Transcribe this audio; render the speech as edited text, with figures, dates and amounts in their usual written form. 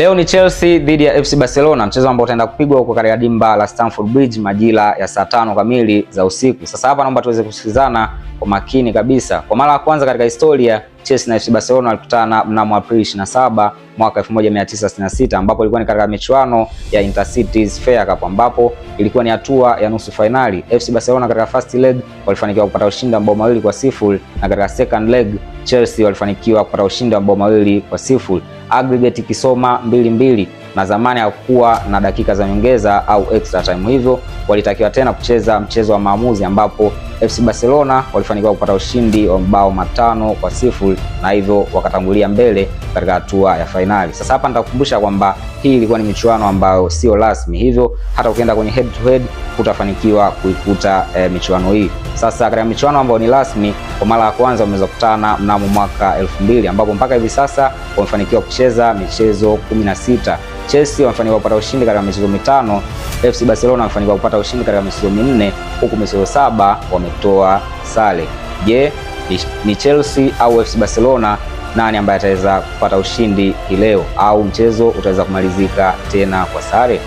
Leo ni Chelsea dhidi ya FC Barcelona, mchezo ambao utaenda kupigwa huko katika dimba la Stamford Bridge majira ya saa 5 kamili za usiku. Sasa hapa naomba tuweze kusikizana kwa makini kabisa. Kwa mara ya kwanza katika historia, Chelsea na FC Barcelona walikutana mnamo Aprili 27 mwaka 1966, ambapo ilikuwa ni katika michuano ya Intercities Fair Cup, ambapo ilikuwa ni hatua ya nusu fainali. FC Barcelona katika first leg walifanikiwa kupata ushindi wa mabao 2-0, na katika second leg Chelsea walifanikiwa kupata ushindi wa mabao 2-0, aggregate ikisoma 2-2, na zamani hakuwa na dakika za nyongeza au extra time, hivyo walitakiwa tena kucheza mchezo wa maamuzi ambapo FC Barcelona walifanikiwa kupata ushindi wa mabao 5-0 na hivyo wakatangulia mbele katika hatua ya fainali. Sasa hapa nitakukumbusha kwamba hii ilikuwa ni michuano ambayo sio rasmi, hivyo hata ukienda kwenye head to head hutafanikiwa kuikuta michuano hii. Sasa katika michuano ambayo ni rasmi, kwa mara ya kwanza wameweza kukutana mnamo mwaka 2000, ambapo mpaka hivi sasa wamefanikiwa kucheza michezo 16. Chelsea wamefanikiwa kupata ushindi katika michezo 5, FC Barcelona wamefanikiwa kupata ushindi katika michezo 4, huku michezo 7 wametoa sare. Je, ni Chelsea au FC Barcelona, nani ambaye ataweza kupata ushindi hii leo, au mchezo utaweza kumalizika tena kwa sare?